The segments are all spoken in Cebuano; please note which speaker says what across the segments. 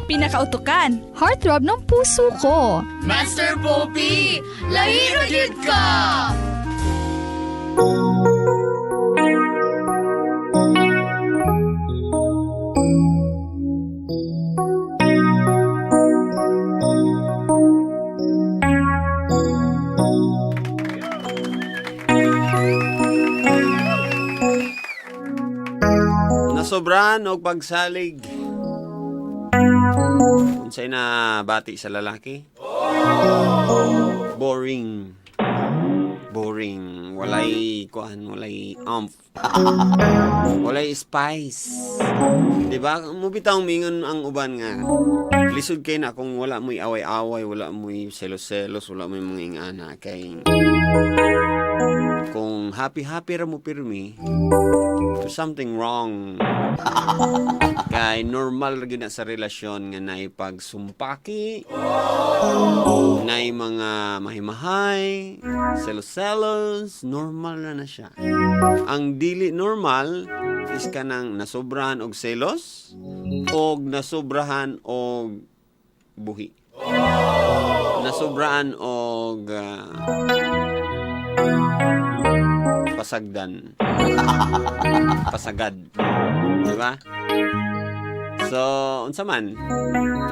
Speaker 1: Pinakautukan.
Speaker 2: Heartthrob ng puso ko.
Speaker 3: Master Poppy, lahi ra gyud ka!
Speaker 4: Nasobran og pagsalig. Unsay na bati sa lalaki? Boring. Boring. Walay kuan, walay umph. Walay spice. Di ba? Mubitaw mingon ang uban nga. Lisod kay na kung wala mo'y away-away, wala mo'y selos-selos, wala mo'y mga ingana kay kung happy-happy ra mo pirmi, there's something wrong. Kay normal ra gyud na sa relasyon nga naay pagsumpaki, naay mga mahimahay, selos-selos, normal na na siya. Ang dili normal is kanang nasobrahan og selos og nasobrahan og buhi. Nasobrahan og pasagdan. Pasagad. Di ba? So, unsa man?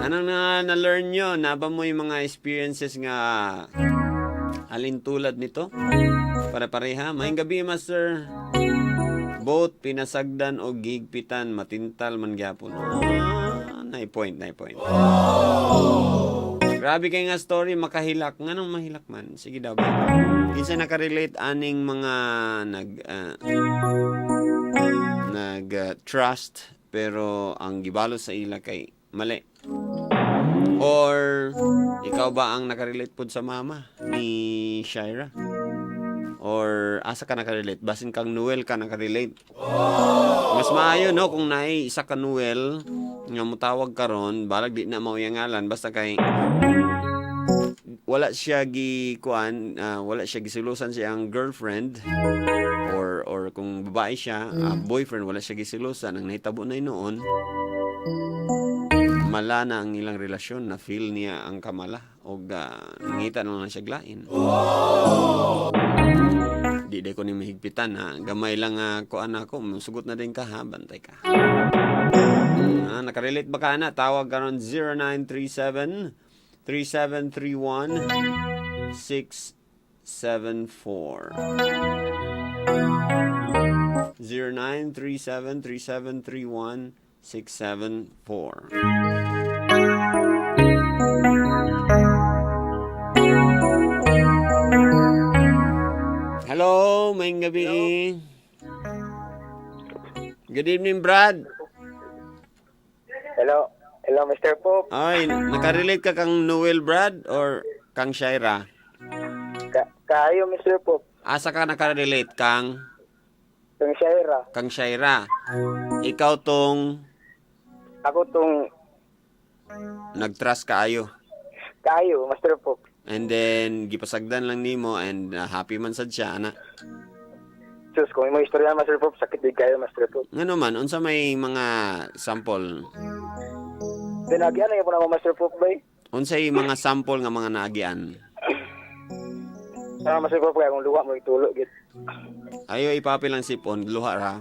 Speaker 4: Anong na na-learn nyo? Naba mo yung mga experiences nga alin tulad nito? Pare-pareha. Maayong gabi, Master. Both pinasagdan o gigpitan, matintal man gyapon. Ah, nai point, nai point. Grabe kay nga story, makahilak. Nganong mahilak man? Sige daw ba? Kinsa nakarelate aning mga nag nag trust pero ang gibalo sa ila kay mali. Or ikaw ba ang nakarelate pod sa mama ni Shaira? Or asa ka nakarelate? Basin kang Noel ka nakarelate. Mas maayo no kung naay isa ka Noel nga mutawag karon, balag di na mao iyang ngalan basta kay wala siya gi kuan, wala siya gisilusan siyang girlfriend or kung babae siya, boyfriend, wala siya gisilusan ang nahitabo na noon, mala na ang ilang relasyon, na feel niya ang kamala og nangita na lang siya glain. Di day ko ni mahigpitan ha, gamay lang kuan ako, sugot na din ka ha, bantay ka. Nakarelate ba ka na? Tawag ka ron 0937 3731 674. 0937 3731 674. Hello, maayong gabi. Good evening, Brad.
Speaker 5: Hello. Hello, Mr. Pope.
Speaker 4: Ay, nakarelate ka kang Noel, Brad, or kang Shaira?
Speaker 5: Kaayo, Mr. Pope.
Speaker 4: Asa ka nakarelate kang
Speaker 5: Kang Shaira.
Speaker 4: kang Shaira? Ikaw tong
Speaker 5: Ako tong
Speaker 4: nagtrust kaayo.
Speaker 5: kaayo, Mr. Pope.
Speaker 4: And then gipasagdan lang nimo and happy man sad siya ana.
Speaker 5: Sus, kung imo istorya, Mr. Pope, sakit din kayo, Mr. Pope.
Speaker 4: Ngano man unsa may mga sample?
Speaker 5: Dinagian na po na ako, Mr. Pope, bay.
Speaker 4: Unsay mga sample nga mga naagian?
Speaker 5: Ah, Mr. Pope, kaya kung luha mo itulo, git.
Speaker 4: Ayo ipapil ang sipon, luha ra.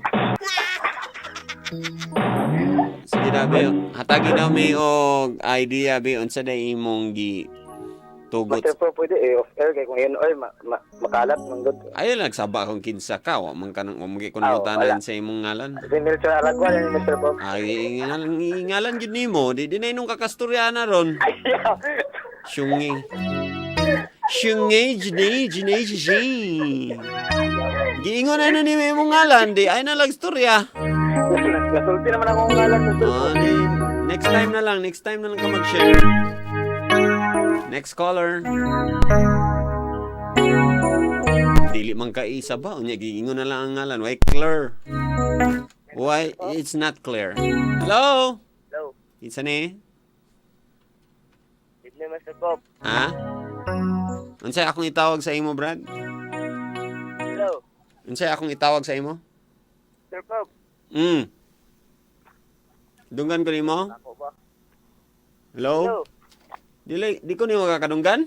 Speaker 4: Sige daw, be. Hatagi daw mi og idea be unsa day imong gi tugot.
Speaker 5: Mr. Pope, pwede eh, off air, kaya kung yun, oy, makalat, manggod.
Speaker 4: Ayo nagsaba kung kinsa ka, wa man kanang wa man gyud ko
Speaker 5: Ah,
Speaker 4: nangutanan
Speaker 5: wala.
Speaker 4: sa imong ngalan.
Speaker 5: Si Melchor Aragua, yan, Mr. Pope.
Speaker 4: Ay, ngalan, ngalan gyud nimo, di na inong kakastorya na ron.
Speaker 5: Ay,
Speaker 4: Syungi. Syungi, jini, jini, jini. Giingon na na ni imong ngalan, di ay na lang storya.
Speaker 5: Nasulti naman ako ang ngalan, Mr.
Speaker 4: Ah,
Speaker 5: Pope.
Speaker 4: di, next time na lang, next time na lang ka mag-share. Next caller. Dili man ka isa ba? Unya, giingon na lang ang ngalan. Why clear? Why it's not clear? Hello?
Speaker 5: Hello.
Speaker 4: Kinsa ni?
Speaker 5: Good evening, Mr. Pope.
Speaker 4: Ha? Unsay akong itawag sa imo, Brad?
Speaker 5: Hello.
Speaker 4: Unsay akong itawag sa imo?
Speaker 5: Mr. Pope.
Speaker 4: Dunggan ko nimo?
Speaker 5: Ako ba?
Speaker 4: Hello?
Speaker 5: Hello.
Speaker 4: Dili, di ko nimo kakadunggan?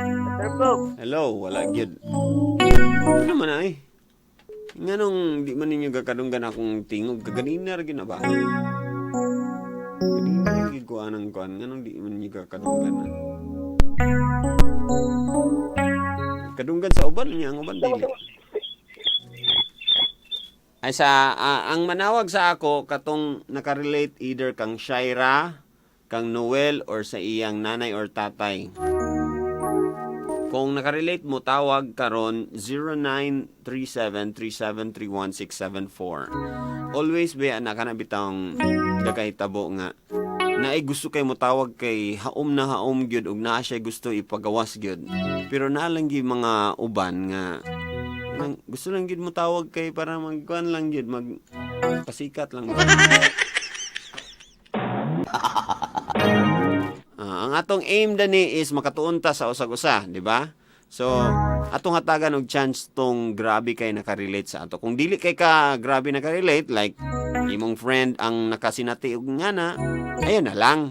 Speaker 5: Master Pop.
Speaker 4: Hello, wala gyud. Ano man ay? Nganong di man ninyo kakadunggan akong tingog kaganina ra gyud na ba? Ganina ra gyud ko anang kuan, nganong di man ninyo kakadunggan na? Kadunggan sa uban niya ang uban dili. Ay sa ang manawag sa ako katong nakarelate either kang Shaira, kang Noel or sa iyang nanay or tatay. Kung nakarelate mo, tawag karon 0937-3731674. Always ba na kana bitang gakahitabo nga naay gusto kay mo tawag kay haom na haom gyud ug naa siya gusto ipagawas gyud. Pero naa lang gyud mga uban nga nang, gusto lang gyud mo tawag kay para magkuan lang gyud mag pasikat lang ba. Ah, ang atong aim dani is makatuon ta sa usag-usa, di ba? So, atong hatagan og chance tong grabe kay nakarelate sa ato. Kung dili kay ka grabe nakarelate, like imong friend ang nakasinati og ngana, ayun na lang.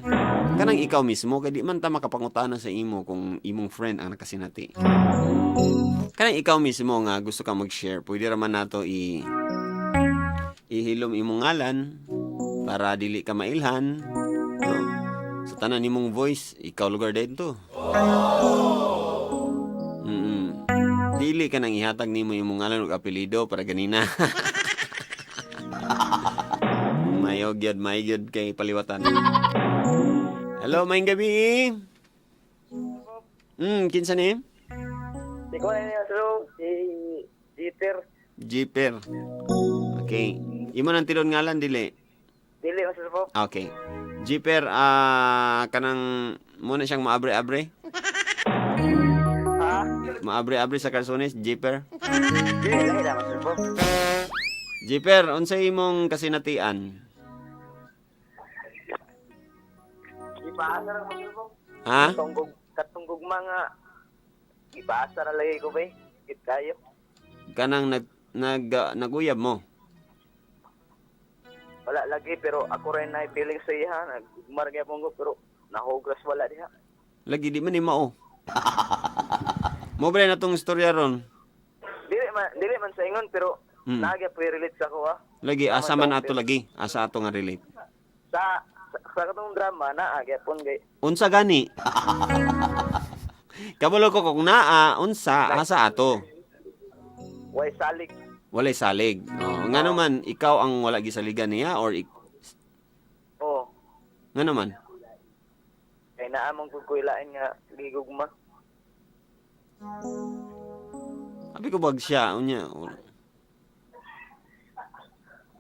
Speaker 4: Kanang ikaw mismo kay di man ta makapangutana sa imo kung imong friend ang nakasinati. Kanang ikaw mismo nga gusto ka mag-share, pwede ra man nato i ihilom imong ngalan para dili ka mailhan. No? Sa tanan nimong voice, ikaw lugar dito. Dili ka nang ihatag nimo imong ngalan ug apelyido para ganina. Mayog yun, mayog kay paliwatan. Hello, maayong gabi. Kinsa ni?
Speaker 5: Si ko na niya, Master Pop. Si Jeter.
Speaker 4: Jeeper. Okay. Imo nang tilon ngalan dili.
Speaker 5: Dili, Master Pop.
Speaker 4: Okay. Jeeper, kanang mo na siyang maabre-abre.
Speaker 5: Ha?
Speaker 4: Maabre-abre sa karsones, Jeeper.
Speaker 5: Dili, lahi na, Master Pop.
Speaker 4: Jeeper, unsay imong kasinatian?
Speaker 5: Ipaasa ra, Master Pop.
Speaker 4: Ha?
Speaker 5: Katunggog, katunggog mga ipaasa ra lagi ko ba eh. Kit kayo.
Speaker 4: Kanang nag nag naguyab mo.
Speaker 5: Wala lagi pero ako rin na feeling sa iya. Nagmar gyapon ko pero nahugras wala diha.
Speaker 4: Lagi di man ni mao. Mo ba na tong istorya ron?
Speaker 5: Dili man sa ingon pero nagya po relate sa ako ah.
Speaker 4: Lagi asa man ato lagi, asa ato nga relate.
Speaker 5: Sa katong drama na gyapon kay
Speaker 4: Unsa gani? Kabalo ko kung naa unsa asa ato.
Speaker 5: way salig.
Speaker 4: Walay salig. Oh, nga naman ikaw ang wala gisaligan niya or
Speaker 5: Oh,
Speaker 4: nga naman?
Speaker 5: kay naamong kog kuilain nga gigugma.
Speaker 4: Sabi ko bag siya unya.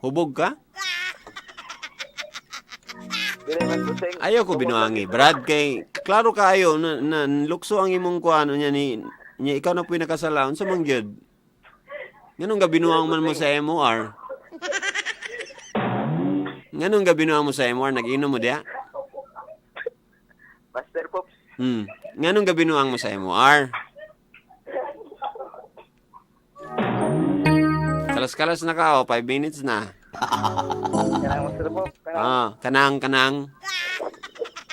Speaker 4: Hubog ka?
Speaker 5: Dili man ko sa ingon.
Speaker 4: Ayaw ko binuangi, Brad, kay klaro kaayo na, na lukso ang imong kuan unya ni nya ikaw na puy nakasala unsa man gyud. Nganong gabinuang man mo sa MOR? Nganong gabinuang mo sa MOR nag-inom mo diya?
Speaker 5: Master Pops.
Speaker 4: Nganong gabinuang mo sa MOR? Kalas-kalas na ka, oh, 5 minutes na.
Speaker 5: Kanang Master Pop. Kanang
Speaker 4: Ah, kanang kanang.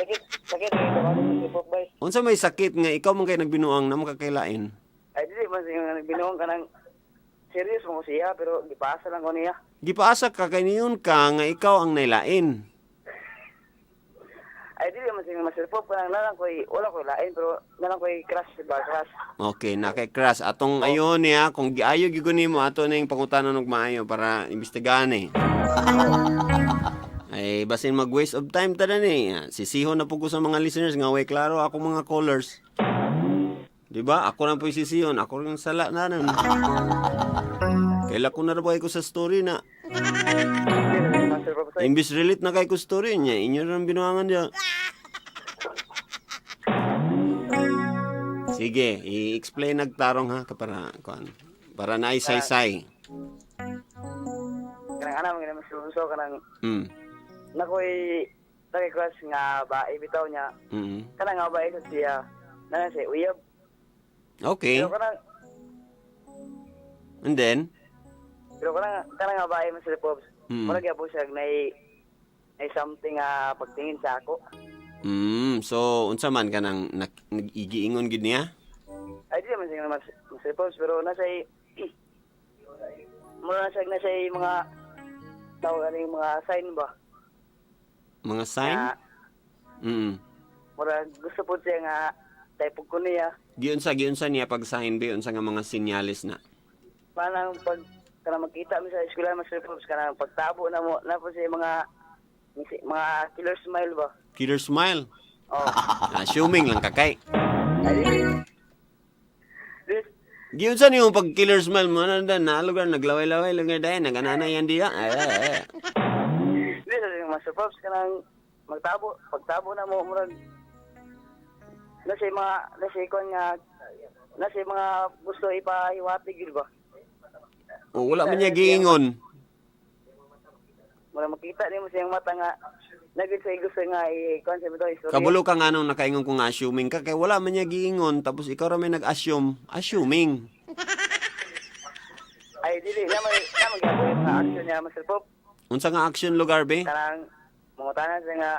Speaker 5: sakit sakit kay tawag Master Pop bay.
Speaker 4: Unsa may sakit nga ikaw man kay nagbinuang na makakailain?
Speaker 5: Ay dili man sa ingon nga nagbinuang kanang serious mo ko siya pero gipaasa lang ko niya.
Speaker 4: Gipaasa ka kay niyon ka nga ikaw ang nailain.
Speaker 5: Ay dili man sa ingon Master Pop kanang nalang koy wala koy lain pero nalang koy crush ba crush.
Speaker 4: Okay, na kay crush atong ayon niya kung giayo gyud nimo ato ning pangutanon og maayo para imbestigahan eh. Ay basin mag waste of time ta ni. Sisihon na pud ko sa mga listeners nga way klaro ako mga callers. Di ba? Ako na po sisihon, ako rin sala na nun. Kaila ko na ra ba ko sa story na.
Speaker 5: Dili man Master Pop.
Speaker 4: Imbis relate na kay ko story niya, inyo rin binuangan niya. Sige, i-explain nagtarong ha ka para kuan. Para naisay-say.
Speaker 5: Kanang ana man Master Pop so kanang nakoy nagay crush nga bae bitaw niya. Kanang nga bae sa siya. Nana siya uyab.
Speaker 4: Okay.
Speaker 5: Pero kanang
Speaker 4: And then
Speaker 5: pero kanang kanang nga bae Master Pops. Mura gyapon siya nay May something nga pagtingin sa ako.
Speaker 4: So unsa man kanang nag-igiingon gid niya?
Speaker 5: Ay, di naman siya mas Mr. Pops, pero nasa mura nasa nasa mga tawag ano yung mga sign ba?
Speaker 4: Mga sign?
Speaker 5: Nga, mura gusto po siya nga type ko niya.
Speaker 4: Giunsa niya pag sign ba unsa nga mga senyales na?
Speaker 5: Parang pag kana magkita mi sa eskwela, Mr. Pops, kana pagtabo na mo na po siya mga killer smile ba?
Speaker 4: Killer smile.
Speaker 5: Oh.
Speaker 4: Assuming lang kakay.
Speaker 5: Ay, di. This,
Speaker 4: Giunsa niyo pag killer smile mo na na lugar naglaway-laway lugar dayon naganana yan diya. Ay, ay, ay.
Speaker 5: Di sa Master Pops kanang magtabo, pagtabo na mo murag nasa ikon nga nasa mga gusto ipahiwatig yun ba?
Speaker 4: O, wala man niya giingon.
Speaker 5: Murag makita nimo sa iyang mata nga nagid sa gusto nga i-kuan sa bitaw istorya.
Speaker 4: Kabulo ka nga nung nakaingon ko nga assuming ka kay wala man niya giingon tapos ikaw ra may nag-assume, assuming.
Speaker 5: Ay dili na may na magyapon yung mga action niya, Master Pop.
Speaker 4: Unsa nga action lugar be?
Speaker 5: Kanang mangutanan siya nga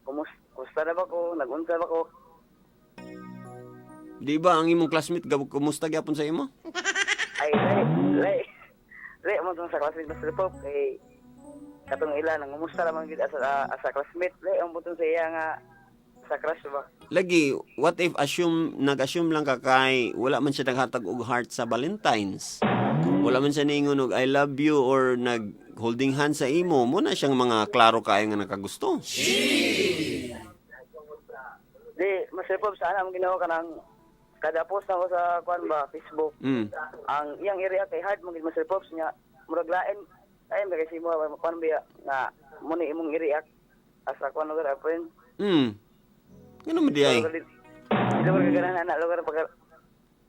Speaker 5: kumusta na ba ko, nagunsa ba ko?
Speaker 4: Di ba ang imong classmate kumusta gyapon sa imo?
Speaker 5: Ay lay lay mo tong sa classmate, Master Pop, kay katong ila nang kumusta lamang gid asa classmate, lay ang butong sa iya nga sa crush ba.
Speaker 4: Lagi, what if assume nag-assume lang ka kay wala man siya naghatag og heart sa Valentine's. Wala man siya niingon og I love you or nag holding hand sa imo, mo na siyang mga klaro kaayo nga nakagusto.
Speaker 5: Di, Master Pop, sana ang ginawa ka ng kada post na ko sa kuan ba, Facebook. Ang iyang area kay hard mo gid, Master Pops, niya. Murag lain lain ba kasi mo kuan ba nga mo ni imong i-react asa kuan lugar a friend.
Speaker 4: Ngano mo di ay?
Speaker 5: Di ba ganahan na lugar pag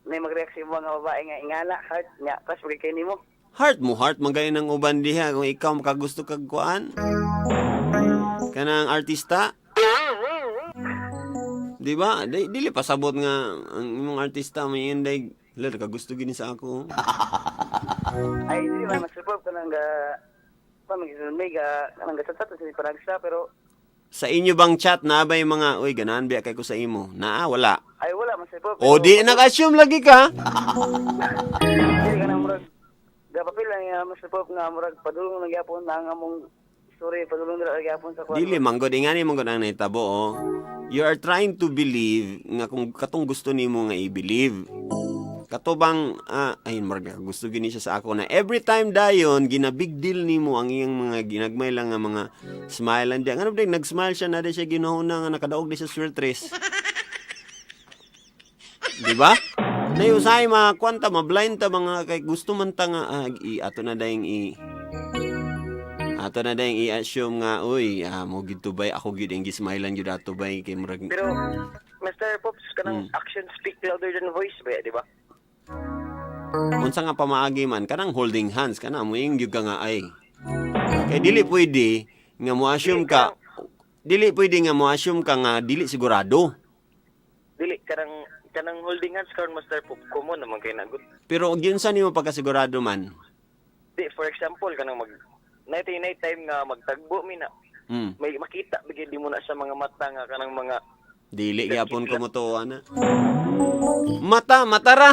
Speaker 5: may mag-react sa imo nga babae nga ingana heart niya crush ba kay nimo?
Speaker 4: Heart mo, heart man gani ng uban diha kung ikaw makagusto kag kuan. Kanang artista. Di ba? Dili pasabot nga ang imong artista may inday hala kagusto gini sa ako.
Speaker 5: Ay di man, Master Pop, kanang ga pa may ga kanang ga chat sa panagsa pero
Speaker 4: Sa inyo bang chat na ba yung mga uy ganahan biya kay ko sa imo? Naa wala.
Speaker 5: Ay wala, Master Pop.
Speaker 4: O di nag-assume lagi ka.
Speaker 5: Dili kanang murag gapapil lang nga, Master Pop, nga murag padulong na gyapon na ang among story, padulong na gyapon sa kuan.
Speaker 4: Dili manggod ingani manggod ang nahitabo oh. You are trying to believe nga kung katong gusto nimo nga i-believe. Kato bang ay murag gusto gini siya sa ako na every time dayon gina big deal nimo ang iyang mga ginagmay lang nga mga smile and ngano ba nag-smile siya na di siya ginuhuna nga nakadaog di siya sweltres. Di ba? Nayusay mga kwanta, mablind ta mga kay gusto man ta nga i ato na dayeng i ato na dayeng i-assume nga uy mo gid bay ako gid ang gismailan gyud ato bay kay murag
Speaker 5: Pero Mr. Pops, kanang action speak louder than voice ba, di ba?
Speaker 4: Unsa nga pamaagi man kanang holding hands kana mo gyud ka nga ay kay dili pwede nga mo assume ka dili pwede nga mo assume ka nga dili sigurado.
Speaker 5: Dili kanang kanang holding hands karon, Mr. Pop, common naman kay nagot.
Speaker 4: Pero giunsa nimo pagkasigurado man?
Speaker 5: Di, for example, kanang mag night night time nga magtagbo mi na may makita bigay di mo na sa mga mata nga kanang mga
Speaker 4: Dili gyapon ko motuo ana mata matara.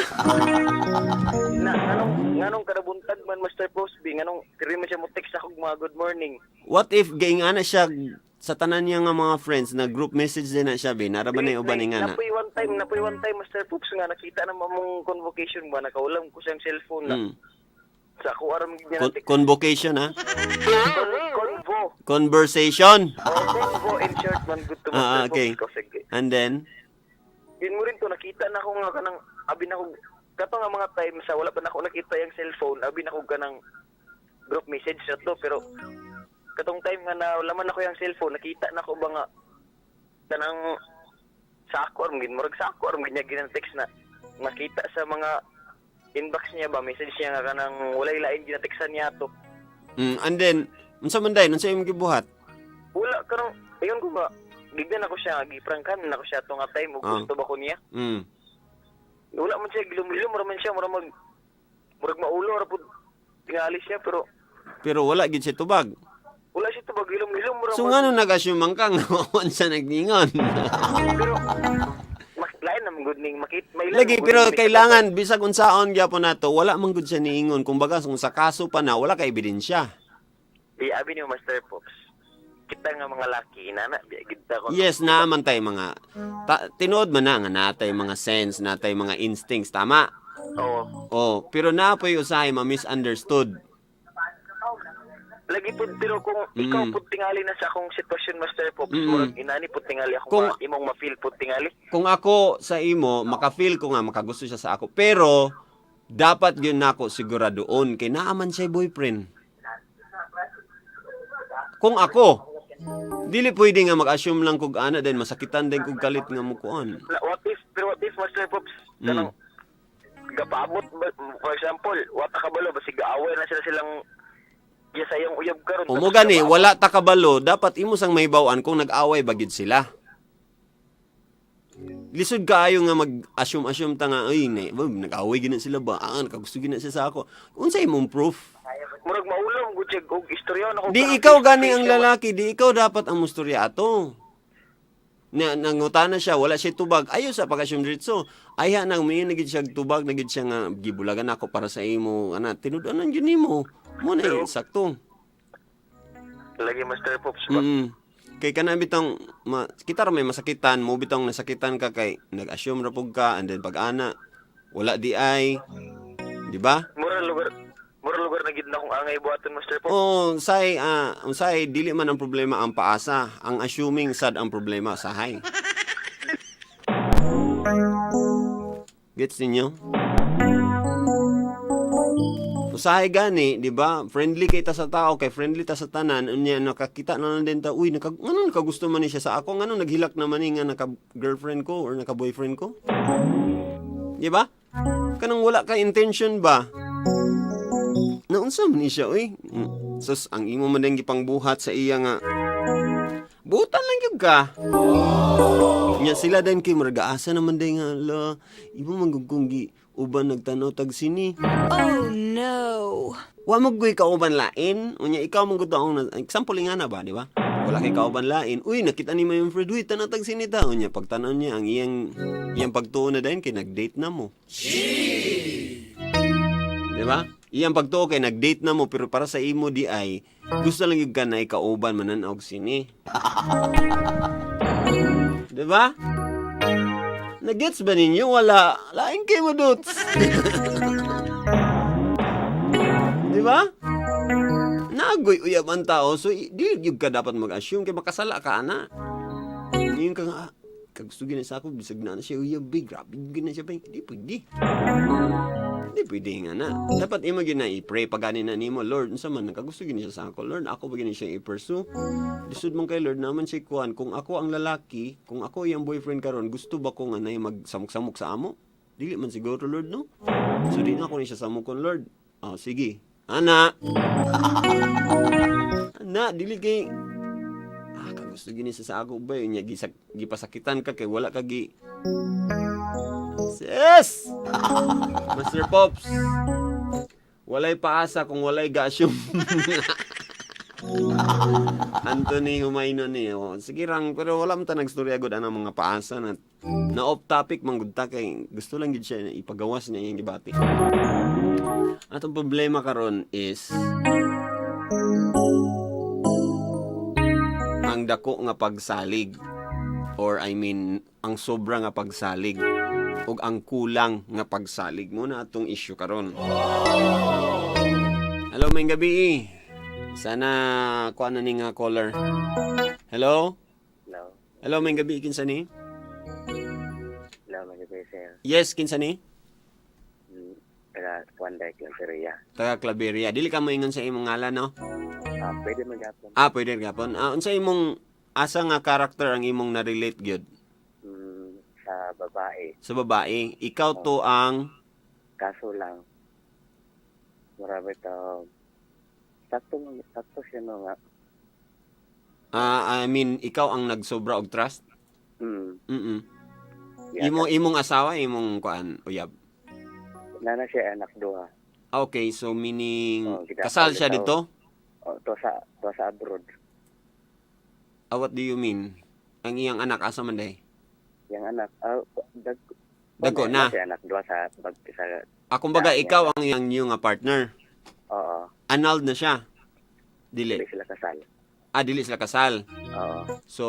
Speaker 5: Na nganong nganong kadabuntag man, Master Posby, nganong diri man siya mo text ako mga good morning.
Speaker 4: What if gaingana siya sa tanan niya nga mga friends na group message din na siya be nara ba na yung uban nga na?
Speaker 5: Napoy one time, Master Pops, nga nakita na mamong convocation ba nakaulam ko siyang cellphone na sa ako aram gid niya na
Speaker 4: Convocation ha.
Speaker 5: Convo.
Speaker 4: Conversation.
Speaker 5: Oh, convo in short man good to Master
Speaker 4: okay.
Speaker 5: Pops ko sige.
Speaker 4: And then
Speaker 5: Yun mo rin to nakita na ko nga kanang abi na ko kato nga mga time sa wala pa na ako nakita yung cellphone, abi na ko kanang group message na to, pero katong time nga na wala man ako yung cellphone, nakita na ko ba nga kanang sa ako aram gid murag sa ako aram gid niya ginang-text na makita sa mga inbox niya ba message niya nga kanang walay lain ginatextan niya to.
Speaker 4: And then unsa man dayon unsa imong gibuhat?
Speaker 5: Wala kanang ayon ko ba gignan ako siya, giprangkan na ako siya to nga time ug gusto ba ko niya. Wala man siya gilom-gilom ra man siya, murag mag murag maulo ra pud tingali siya pero
Speaker 4: Pero wala gid siya tubag.
Speaker 5: Wala siya tubag hilom-hilom ra.
Speaker 4: So ngano nag-assume man ka nga wa siya nagningon?
Speaker 5: Pero lain naman gud ning makit may
Speaker 4: Lagi, pero kailangan bisag unsaon gyapon nato, wala man gud siya niingon. Kumbaga kung sa kaso pa na wala ka ebidensya.
Speaker 5: Di abi ni Master Pops. Kita nga mga laki inana biya gid ta ko.
Speaker 4: Yes, naaman tay mga tinuod man na nga natay mga sense, natay mga instincts, tama?
Speaker 5: Oo.
Speaker 4: Oh, pero naapoy usahay ma-misunderstood.
Speaker 5: Lagi pud, pero kung ikaw pud tingali na sa akong sitwasyon, Master Pops, murag inani pud tingali akong imong ma-feel pud tingali.
Speaker 4: Kung ako sa imo, maka-feel ko nga makagusto siya sa ako, pero dapat yun nako siguradoon kay naaman siya boyfriend. Kung ako, dili pwede nga mag-assume lang kog ana then masakitan din kog kalit nga mukuan.
Speaker 5: What if, pero what if, Master Pops, kanang gapaabot for example, wa ta kabalo basig gaaway na sila silang iya sa iyong uyab karon.
Speaker 4: O mo gani, wala ta kabalo, dapat imo sang mahibaw-an kung nag-away ba gid sila. Lisod kaayo nga mag-assume-assume ta nga, ay, na, ba, nag-away gina sila ba? Ah, nakagusto gina siya sa ako. Unsa imong proof?
Speaker 5: Murag maulom gud siya og istorya na ko.
Speaker 4: Di ikaw gani ang lalaki, di ikaw dapat ang mustorya ato. Na nangutana siya, wala siya tubag. Ayo sa pag-assume diretso. Ayha nang may nagid siya tubag, nagid siya nga gibulagan ako para sa imo, ana tinud-anan gyud nimo. Mo na eh, sakto.
Speaker 5: Lagi, Master Pops ba.
Speaker 4: Kay kana bitong kita ra may masakitan, mo bitong nasakitan ka kay nag-assume ra pug ka and then pag ana wala di ay. Di ba?
Speaker 5: Mura lugar na gid na akong angay buhaton, Master Pops.
Speaker 4: Oh, say unsay dili man ang problema ang paasa, ang assuming sad ang problema sahay. Gets ninyo? Usahay gani, di ba? Friendly kay ta sa tao, kay friendly ta sa tanan, unya nakakita na lang din ta, uy, ngano nakagusto man ni siya sa ako, ngano naghilak naman ni nga naka girlfriend ko or naka boyfriend ko? Di ba? Kanang wala ka intention ba? Naunsa man ni siya, uy. Sus, ang imo man din gipangbuhat sa iya nga butan lang gyud ka. Nya sila din kay murag asa naman din nga ala, imo man gud kung gi uban nagtanaw tag sini.
Speaker 2: Oh no.
Speaker 4: Wa mo guy kauban lain. Unya ikaw man gud ang example nga na ba, di ba? Wala kay kauban lain. Uy, nakita ni mo yung friend, uy, tanaw tag sini ta. Unya pagtanaw niya ang iyang iyang pagtuo na dayon kay nag-date na mo. Di ba? Iyang pagtuo kay nag-date na mo pero para sa imo di ay gusto lang gyud ka na ikauban manan-og sini. Di ba? Nagets ba ninyo? Wala. Lain kay mo, dudes. Di ba? Nagoy uyab ang tao. So, di gyud ka dapat mag-assume kay makasala ka, ana. Ngayon ka nga, kagusto gina sa ako, bisag na na siya, uyab, be, grabe gina siya, be. Di pwede. Di pwede nga na. Dapat imo gyud na i-pray pag na nimo, Lord, unsa man nakagusto gini siya sa ako, Lord, ako ba gini siya i-pursue? Lisod man kay Lord naman siya kuan, kung ako ang lalaki, kung ako iyang boyfriend karon, gusto ba ko nga nay magsamok-samok sa amo? Dili man siguro, Lord, no? So di na ako ni siya samokon, Lord. Oh, sige. Ana. Ana, dili kay kagusto gini siya sa ako ba nya gipasakitan ka kay wala ka gi. Sis! Master Pops. Walay paasa kung walay gasyong. Anthony Humayno ni. Oh, sige rang, pero wala man ta nagstorya gud anang mga paasa na na off topic man gud ta kay gusto lang gid siya na ipagawas niya iyang gibati. Atong problema karon is ang dako nga pagsalig or I mean ang sobra nga pagsalig ug ang kulang nga pagsalig mo na atong issue karon. Hello, may gabi. Sana kuan na ni nga caller. Hello?
Speaker 5: Hello.
Speaker 4: Hello, may gabi kinsa ni?
Speaker 5: Hello, mga sir.
Speaker 4: Yes, kinsa ni?
Speaker 5: Taga Juan Claveria.
Speaker 4: Taga Claveria. Dili ka moingon sa imong ngalan, no?
Speaker 5: Ah, pwede man gapon.
Speaker 4: Ah, pwede gapon. Ah, unsa imong asa nga character ang imong na-relate gyud?
Speaker 5: Sa babae.
Speaker 4: Sa babae. Ikaw to ang
Speaker 5: Kaso lang, marami to, sakto, sakto siya no nga.
Speaker 4: I mean, ikaw ang nagsobra og trust?
Speaker 5: Yeah,
Speaker 4: Imong asawa, imong kuan, uyab.
Speaker 5: Nana siya anak duha.
Speaker 4: Ah, okay, so meaning
Speaker 5: Oh, gidapal
Speaker 4: kasal siya
Speaker 5: bitaw.
Speaker 4: dito?
Speaker 1: O, to sa abroad.
Speaker 4: Ah, what do you mean? Ang iyang anak asa man day?
Speaker 1: Yang anak, ah, dag,
Speaker 4: Dagko na.
Speaker 1: Si anak duha sa bag sa
Speaker 4: Ah, kumbaga
Speaker 1: Yeah.
Speaker 4: ikaw ang iyang new nga partner.
Speaker 1: Oo,
Speaker 4: Annulled na siya. Dili.
Speaker 1: dili sila kasal.
Speaker 4: Ah, dili sila kasal.
Speaker 1: Oo.
Speaker 4: So,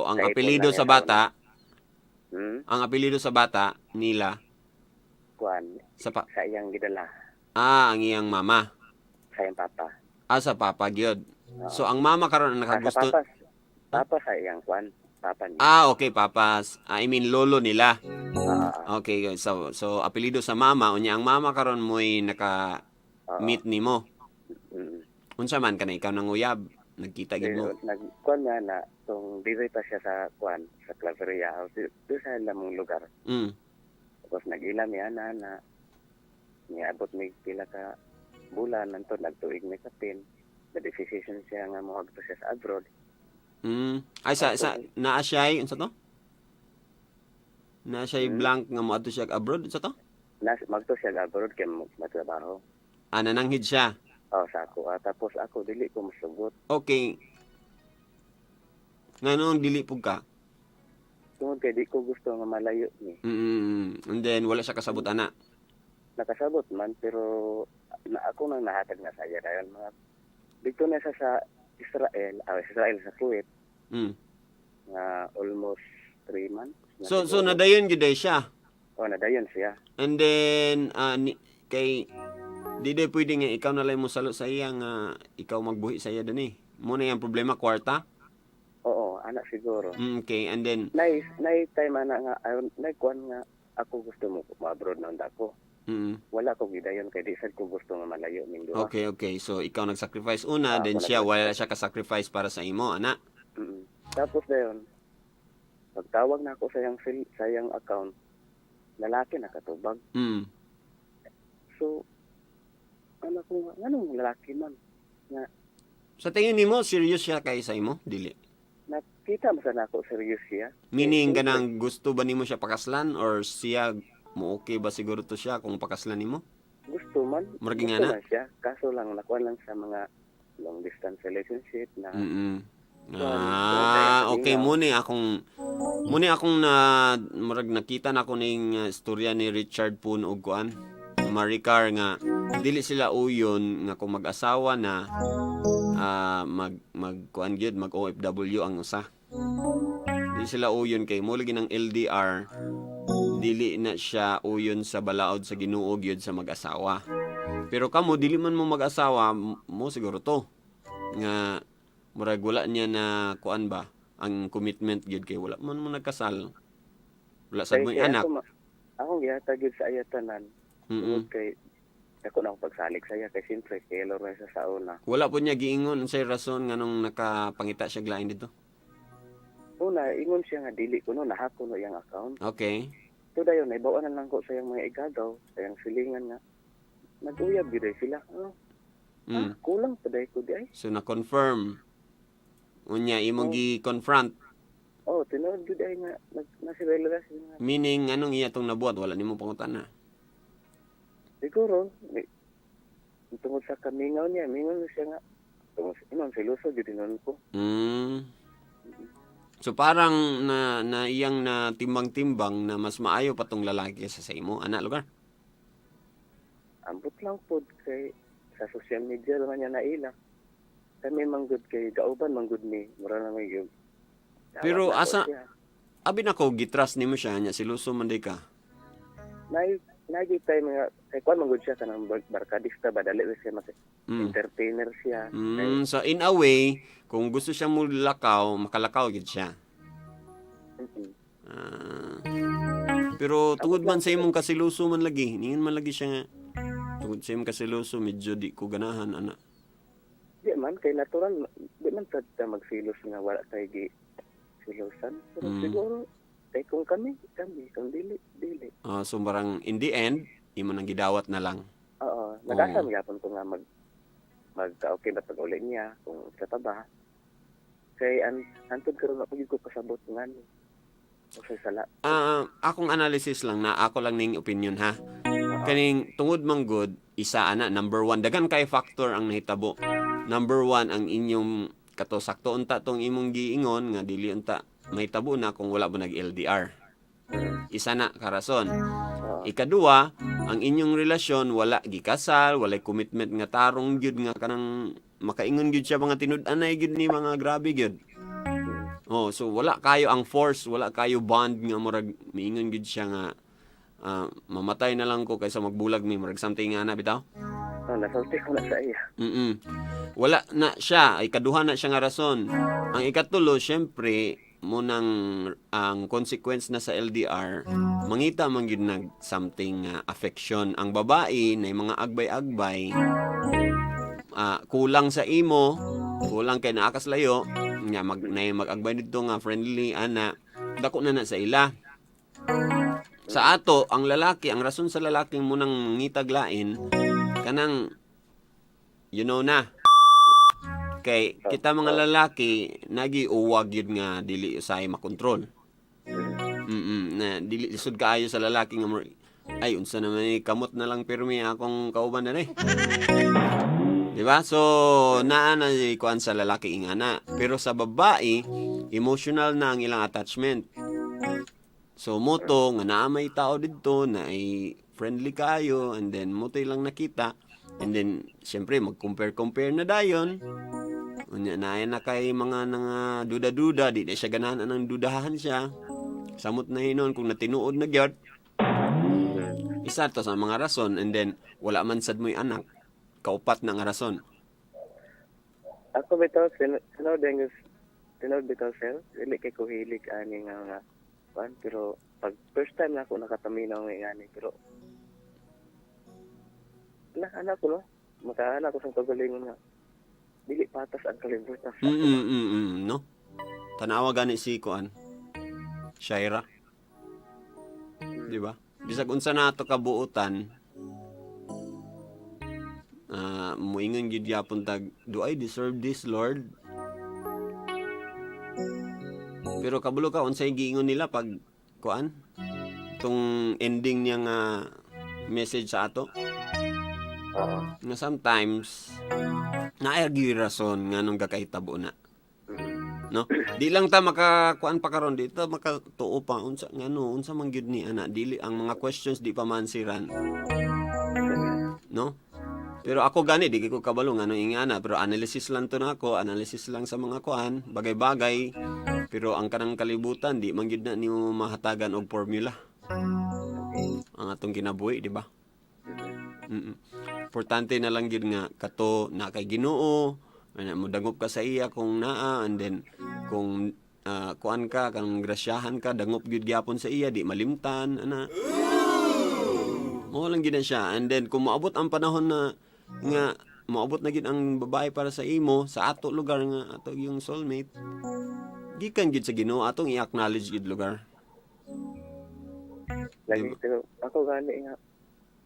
Speaker 4: ang
Speaker 1: Sa ipon
Speaker 4: apelyido
Speaker 1: lang
Speaker 4: sa
Speaker 1: yan,
Speaker 4: bata, ang apelyido sa bata nila
Speaker 1: Kuan
Speaker 4: sa pa,
Speaker 1: sa iyang gidala,
Speaker 4: ah, ang iyang mama.
Speaker 1: sa iyang papa.
Speaker 4: Ah, sa papa gyud. So, ang mama karon ang
Speaker 1: Ah, sa
Speaker 4: nakagusto.
Speaker 1: papa, papa sa iyang kuan, papa niya.
Speaker 4: Ah, okay, papas. I mean lolo nila.
Speaker 1: Oo,
Speaker 4: Okay, so apelyido sa mama, unya ang mama karon mo'y naka
Speaker 1: oo.
Speaker 4: meet nimo. Unsa man kana ikaw nang uyab, nagkita gid mo.
Speaker 1: Pero nagkuan nga na tong diri pa siya sa kuan sa Claveria House do sa lamong lugar. Tapos nag-ila mi ana na niabot mi pila ka bulan nanto nagtuig mi kapin. Na decision siya nga moadto siya sa abroad.
Speaker 4: Ay sa naa siya'y unsa to? Naa siya'y blank nga moadto siya abroad, unsa to?
Speaker 1: Nas magto siya sa abroad kay matrabaho.
Speaker 4: Ah, nananghid siya.
Speaker 1: Oh, sa ako. Ah, tapos ako dili ko mosugot.
Speaker 4: Okay. Nganong dili pug ka?
Speaker 1: Tungod kay di ko gusto nga malayo ni.
Speaker 4: And then wala siya kasabot ana.
Speaker 1: Nakasabot man pero na ako nang nahatag na sa iya dayon mga dito na siya sa Israel, ah, Israel sa Kuwait nga almost 3 months na
Speaker 4: So
Speaker 1: siguro.
Speaker 4: nadayon gyud ay siya.
Speaker 1: Oh, nadayon siya.
Speaker 4: And then ni, kay di day pwede nga ikaw na lang mo salo sa iya nga ikaw magbuhi sa iya dani. Mo na yung problema kwarta.
Speaker 1: Oo, anak siguro.
Speaker 4: Okay, and then
Speaker 1: Nay nay time ana nga ayon nay kuan nga ako gusto mo ma-abroad na unta ko. Wala ko gidayon kay di sad ko gusto nga malayo ning duha.
Speaker 4: Okay. So ikaw nag-sacrifice una,
Speaker 1: Ah,
Speaker 4: then
Speaker 1: ako
Speaker 4: siya wala siya ka-sacrifice para sa imo, ana.
Speaker 1: Tapos dayon pagtawag na ako sa iyang sa iyang account, lalaki nakatubag. So ano ko nga, nganong lalaki man?
Speaker 4: Sa tingin nimo serious siya kay sa imo? Dili.
Speaker 1: Nakita mo sana ako serious siya.
Speaker 4: Meaning
Speaker 1: Eh,
Speaker 4: ganang gusto ba nimo siya pakaslan or siya mo okay ba siguro to siya kung pakaslan nimo?
Speaker 1: Gusto man.
Speaker 4: Murag
Speaker 1: Gusto
Speaker 4: nga na.
Speaker 1: man siya. Kaso lang, nakuha lang sa mga long distance relationship na
Speaker 4: Ah, okay, mo ni akong na murag nakita na ako ning istorya ni Richard Poon og kuan Maricar nga dili sila uyon nga kung mag-asawa na, mag mag kuan gyud, mag OFW ang usa. Dili sila uyon kay mo lagi ng LDR, dili na siya uyon sa balaod sa Ginoo gyud sa mag-asawa. Pero kamo dili man mo mag-asawa mo siguro to nga murag wala niya na kuan ba ang commitment gyud kay wala man mo nagkasal. Wala sad mo
Speaker 1: Kay
Speaker 4: anak.
Speaker 1: Ako, ako gihatag gyud sa iya tanan. Tungod kay ako na akong pagsalig sa iya kay siyempre kay na siya sa una.
Speaker 4: Wala po niya giingon unsay rason nganong nakapangita siya og lain dito.
Speaker 1: Una, ingon siya nga dili ko no nahako no iyang account. So dayon naibaw na lang ko sa iyang mga igagaw, sa iyang silingan nga nag-uyab gyud ay sila. Oh, ah, kulang pa day ko di ay.
Speaker 4: So na-confirm. Unya imong gi-confront?
Speaker 1: Oh, tinuod gyud ay nga nag nasibelo na siya nga.
Speaker 4: Meaning anong iya tong nabuhat, wala nimo pangutana?
Speaker 1: Siguro tungod sa kamingaw niya, mingaw siya nga tungod sa inon siluso gyud tinuod ko.
Speaker 4: So parang na, na iyang na timbang-timbang na mas maayo pa tong lalaki kaysa sa imo, ana lugar.
Speaker 1: Ambot lang pod kay sa social media naman niya naila. Kami manggod kay gauban manggod ni mura na may gyud. Dawat
Speaker 4: Pero
Speaker 1: na ko siya.
Speaker 4: Abi nako gitrust nimo siya nya siluso man day ka.
Speaker 1: Nay nagi tayo mga kay kuan manggod siya kanang barkadista ba dali siya mas entertainer siya.
Speaker 4: So in a way, kung gusto siya mo lakaw, makalakaw gid siya. Ah. Pero tungod man sa imong kasiluso man lagi, ningon man lagi siya nga tungod sa imong kasiluso medyo di ko ganahan ana.
Speaker 1: Di man kay natural di man sad ta magsilos nga wala tay gi silosan. Pero siguro kay kung kami kami kung dili dili.
Speaker 4: Ah, so parang in the end, imo nang gidawat na lang.
Speaker 1: Oo, nag-asa gyapon ko nga mag mag okay ba pag uli niya kung sa pa ba. Kay an antod karon ako gyud ko kasabot nga ni. O sa sala.
Speaker 4: Ah, akong analysis lang na ako lang ning opinion ha. Kaning tungod man good, isa ana number one, daghan kay factor ang nahitabo. Number one, ang inyong kato sakto unta tong imong giingon nga dili unta mahitabo na kung wala mo nag LDR. Isa na karason. Ikaduha, ang inyong relasyon wala gikasal, walay commitment nga tarong gyud nga kanang makaingon gyud siya mga tinud-anay gyud ni mga grabe gyud. Oh, so wala kayo ang force, wala kayo bond nga murag miingon gyud siya nga mamatay na lang ko kaysa magbulag mi, murag something nga na bitaw.
Speaker 1: Oh, nasulti ko na sa iya.
Speaker 4: Wala na siya, ay kaduha na siya nga rason. Ang ikatulo, syempre, munang ang consequence na sa LDR, mangita man gyud nag something nga affection ang babae na mga agbay-agbay, kulang sa imo, kulang kay naa kas layo nga mag na mag-agbay didto nga friendly ana, dako na na sa ila. Sa ato, ang lalaki, ang rason sa lalaki munang mangitag lain kanang you know na kay kita mga lalaki nagi-uwag yun nga dili usay makontrol. Na dili lisod kaayo sa lalaki nga ay unsa naman ni, kamot na lang pirmi akong kauban na eh. Di ba? So naa na kuan sa lalaki ingana. Pero sa babae, emotional na ang ilang attachment. So moto nga naa may tao didto na ay friendly kayo and then moto lang nakita and then syempre mag-compare compare na dayon. Unya na na kay mga nga duda-duda, di na siya ganahan anang dudahan siya. Samot na hinon kung natinuod na gyud. Isa to sa mga rason and then wala man sad mo'y anak. Kaupat na nga rason.
Speaker 1: Ako bitaw, sinod ang sinod bitaw sir, dili kay ko hilig ani nga nga kuan, pero pag first time na ako nakataminaw nga ani, pero na anak ko no, makaana ko sa kagalingon nga dili patas ang kalibutan.
Speaker 4: No? Tanawa gani si kuan. Shaira. Di ba? Bisag unsa na ato kabuotan, muingon gyud gyapon tag, "Do I deserve this, Lord?" Pero kabulo ka unsay giingon nila pag kuan? Tong ending niya nga message sa ato.
Speaker 1: Oo.
Speaker 4: Nga sometimes naay gyud rason nga nung gakahitabo na. No? Di lang ta makakuan pa karon, di ta makatuo pa unsa ngano unsa man gyud ni ana, dili ang mga questions di pa maansiran. No? Pero ako gani di ko kabalo ngano ingana, pero analysis lang to nako, analysis lang sa mga kuan, bagay-bagay. Pero ang kanang kalibutan di man gyud na nimo mahatagan og formula. Ang atong kinabuhi, di ba? Importante na lang gyud nga kato na kay Ginoo, ana mo dangop ka sa iya kung naa and then kung kuan ka kanang grasyahan ka, dangop gyud gyapon sa iya, di malimtan ana. Mao lang gyud na siya and then kung moabot ang panahon na nga moabot na gyud ang babae para sa imo sa ato lugar nga ato yung soulmate, gikan gyud sa Ginoo, atong i-acknowledge gyud lugar.
Speaker 1: Lagi, pero ako gani nga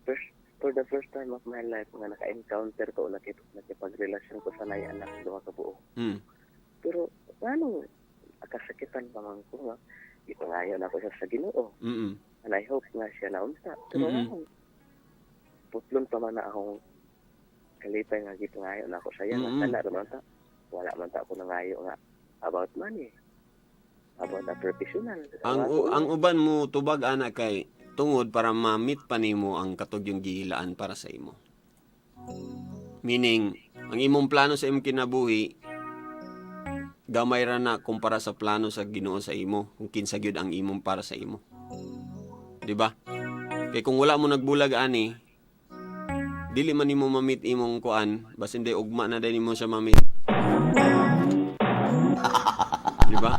Speaker 1: first for the first time of my life nga naka-encounter ko, nakipagrelasyon ko sa nay anak duha ka buo. Pero ngano kasakitan pa man ko nga gipangayo na ako siya sa Ginoo. And I hope nga siya naunsa. Pero putlon pa man na akong kalipay nga gipangayo na ako sa iya. Nga kana man ta. Wala man ta ako nangayo nga about money. About a professional.
Speaker 4: Ang uban mo tubag ana kay tungod para ma-meet pa nimo ang katugyong giilaan para sa imo. Meaning, ang imong plano sa imong kinabuhi gamay ra na kumpara sa plano sa Ginoo sa imo, kung kinsa gyud ang imong para sa imo. Di ba? Kay kung wala mo nagbulag ani, dili man nimo ma-meet imong kuan, basin day ugma na day nimo siya ma-meet. Di ba?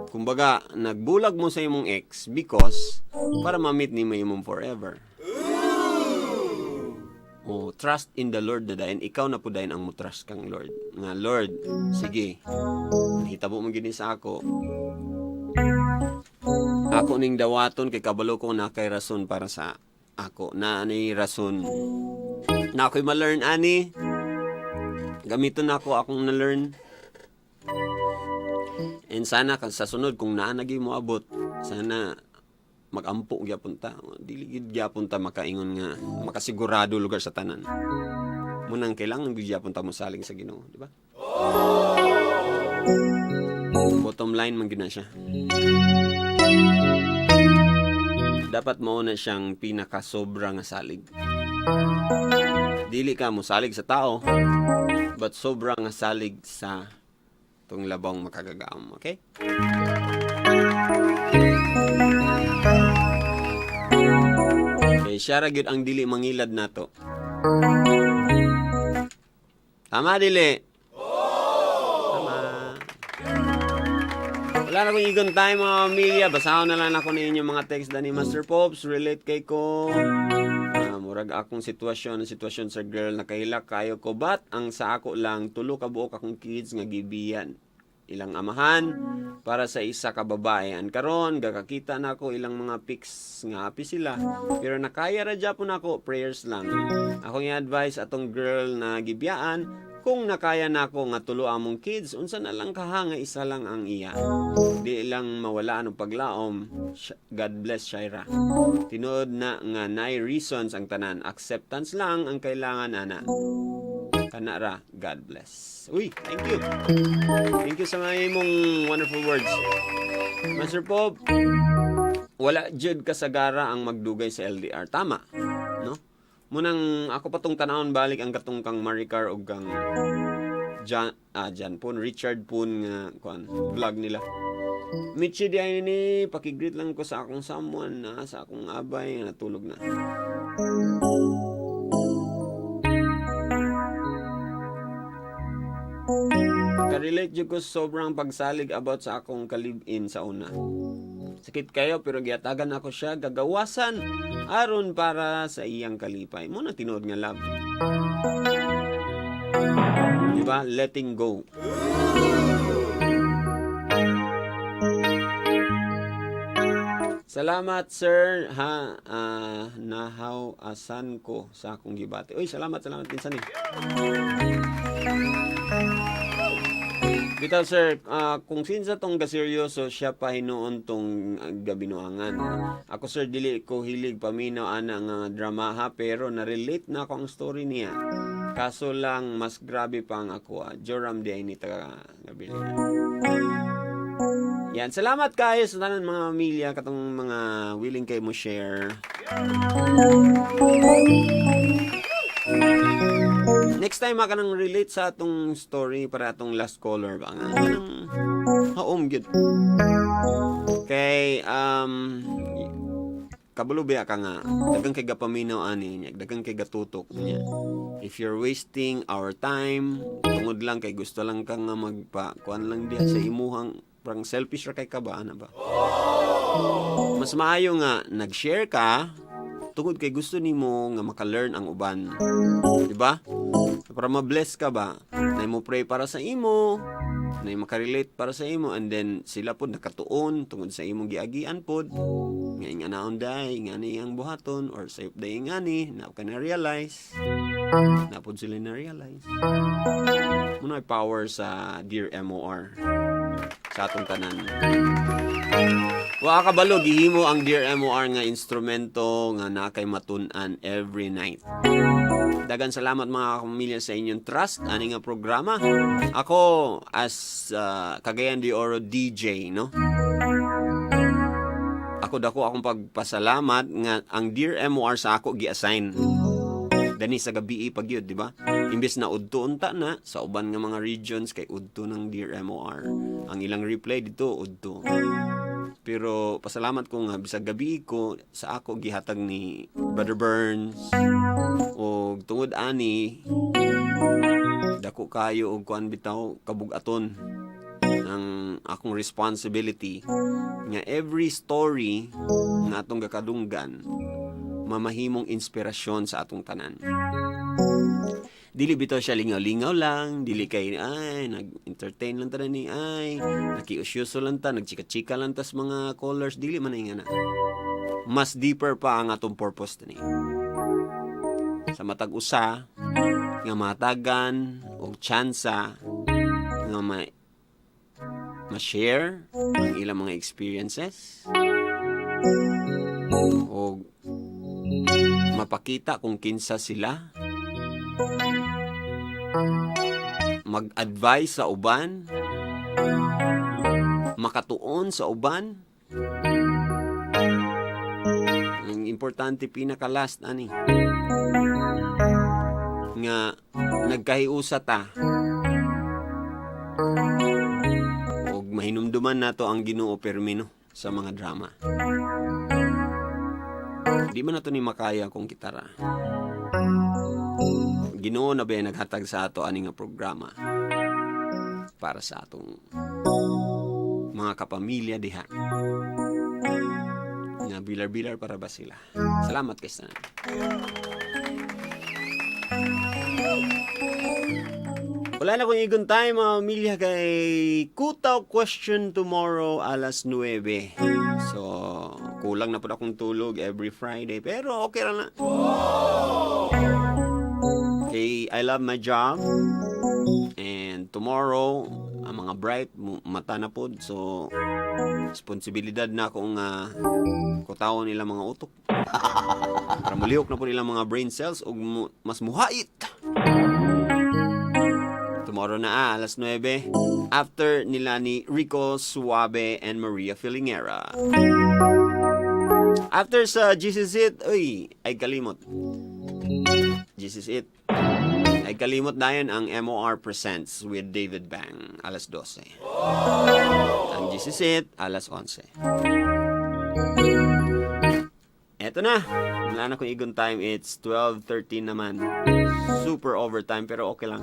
Speaker 4: Kumbaga, nagbulag mo sa imong ex because para ma-meet nimo imong forever. Oh, trust in the Lord na dayon, ikaw na po dayon ang mo-trust kang Lord. Nga Lord, sige. Hitabo mo gini sa ako. Ako ning dawaton kay kabalo ko na kay rason para sa ako. Na ani rason. Na ako'y ma-learn ani. Gamiton na ako akong na-learn. And sana kan sa sunod kung naa na gyud mo abot, sana magampo gyapon ta. Dili gid gyapon ta makaingon nga makasigurado lugar sa tanan. Munang kailangan gyud gyapon ta mo salig sa Ginoo, di ba? Bottom line man gyud na siya. Dapat mao na siyang pinakasobra nga salig. Dili ka mo salig sa tao, but sobra nga salig sa tong labong makagagahom, okay? Kay siya ra gyud ang dili mangilad nato. Tama dili? Tama. Wala na akong igon time, mga pamilya. Basahon na lang ako ninyo mga text dani, Master Pops. Relate kay ko. Ah, murag akong sitwasyon, ang sitwasyon sa girl, nakahilak kayo ko, but ang sa ako lang, tulo ka buok akong kids nga gibiyan ilang amahan para sa isa ka babae. An karon gakakita na ako ilang mga pics nga happy sila, pero nakaya ra japon ako. Prayers lang. Akong i-advise atong girl na gibiyaan, kung nakaya nako nga tulo among kids, unsa na lang kaha nga isa lang ang iya? Di lang mawala ang paglaom. God bless, Shaira. Tinuod na nga naay reasons ang tanan. Acceptance lang ang kailangan ana. Kana ra. God bless. Uy, thank you. Thank you sa mga imong wonderful words. Master Pope, wala jud kasagara ang magdugay sa LDR. Tama, no? Munang ako pa tong tanawon balik ang katong kang Maricar og kang John, John Pun, Richard Pun nga kuan vlog nila. Michi di ay ni, paki-greet lang ko sa akong someone na sa akong abay nga natulog na. Ka-relate jud ko sa sobrang pagsalig about sa akong ka-live-in sa una. Sakit kayo, pero gihatagan ako siya gagawasan aron para sa iyang kalipay. Mo na tinuod nga love. Di ba? Letting go. Salamat, sir, ha, nahaw asan ko sa akong gibati. Uy, salamat, salamat pinsan eh. Bitaw sir, kung sinsa tong gaseryoso siya pa hinuon tong gabinuangan. Ako sir, dili ko hilig paminaw ana nga drama ha, pero na-relate na ako ang story niya. Kaso lang mas grabe pa ang ako. Joram di ay ni taga Gabili. Yan, salamat kayo sa tanan mga pamilya katong mga willing kay mo share. Next time maka nang relate sa atong story para atong last caller ba nga kanang haom gyud. Kay kabalo biya ka nga daghang kay gapaminaw ani niya, daghang kay gatutok niya. If you're wasting our time tungod lang kay gusto lang ka nga magpa kuan lang diha sa imuhang, parang selfish ra kay ka ba ana ba? Mas maayo nga nag-share ka tungod kay gusto nimo nga maka-learn ang uban. Di ba? Para ma-bless ka ba? Na mo pray para sa imo, na makarelate para sa imo, and then sila pod nakatuon tungod sa imong giagian pod. Nga inganaon day, ingani ang buhaton or sayop day ingani, na ka na realize. Na pod sila na realize. Muna ay power sa Dear MOR sa atong tanan. Wa ka balo gihimo ang Dear MOR nga instrumento nga naa kay matun-an every night. Dagan salamat mga kapamilya sa inyong trust ani nga programa. Ako as Cagayan de Oro DJ, no? Ako dako akong pagpasalamat nga ang Dear MOR sa ako gi-assign. Dani sa gabi pag yun, di ba? Imbes na udto unta na sa uban nga mga regions kay udto ng Dear MOR. Ang ilang replay dito udto. Pero pasalamat ko nga bisag gabi ko sa ako gihatag ni Brother Burns og tungod ani dako kayo og kuan bitaw kabug-aton ang akong responsibility nga every story nga atong gakadunggan mamahimong inspirasyon sa atong tanan. Dili bitaw siya lingaw-lingaw lang, dili kay ay nag-entertain lang ta ni ay, nakiusyoso lang ta, nagchika-chika lang tas mga callers, dili man nga na. Mas deeper pa ang atong purpose ni. Sa matag usa nga matagan og tsansa nga ma-share ang ilang mga experiences o mapakita kung kinsa sila. Mag-advise sa uban, makatuon sa uban. Ang importante, pinaka last ani nga nagkahiusa ta ug mahinumduman nato ang Ginoo permi, no, sa mga drama. Di man nato ni makaya kung kita ra. Ginoo na ba naghatag sa ato ani nga programa para sa atong mga kapamilya diha nga bilar-bilar para ba sila. Salamat kay sa Wala na kong igon time, mga pamilya, kay Kutaw question tomorrow alas 9. So, kulang na po akong tulog every Friday. Pero okay ra na. Okay, I love my job. And tomorrow, ang mga bright, mata na po. So, responsibilidad na akong kutawon nila mga utok para mulihok na po nila mga brain cells ug mas muhait. Tomorrow na alas 9. After nila ni Rico Suave and Maria Filingera. After sa Jesus It, uy, ay kalimot. Jesus It. Ay kalimot dayon ang MOR Presents with David Bang, alas 12. Ang Jesus It, alas 11. Eto na. Wala na kong igon time. It's 12:13 naman. Super overtime pero okay lang.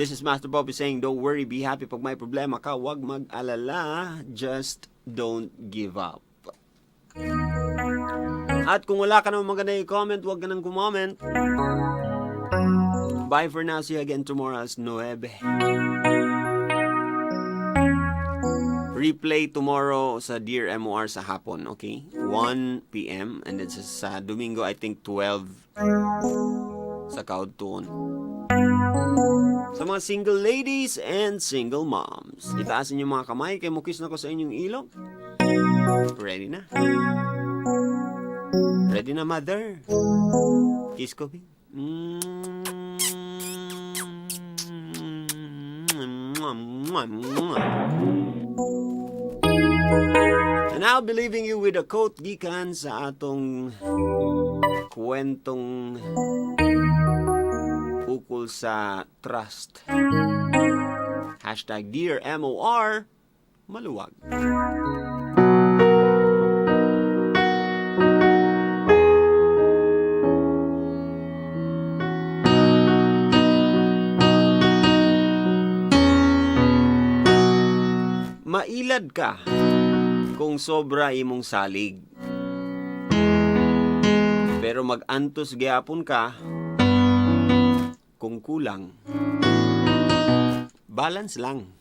Speaker 4: This is Master Bobby saying, "Don't worry, be happy." Pag may problema ka, huwag mag-alala. Just don't give up. At kung wala ka namang maganda i-comment, huwag ka nang kumoment. Bye for now. See you again tomorrow alas 9. Replay tomorrow sa Dear MOR sa hapon, okay? 1 p.m. And then sa Domingo, I think 12 sa Kaudtuon. Sa mga single ladies and single moms, itaas inyong mga kamay kay mukis na ko sa inyong ilong. Ready na? Ready na, mother? Kiss ko, babe. Mwah, mwah, mwah. And I'll be leaving you with a quote gikan sa atong kwentong ukol sa trust. #DearMOR, maluwag. Mailad ka kung sobra imong salig. Pero mag-antos gyapon ka kung kulang. Balance lang.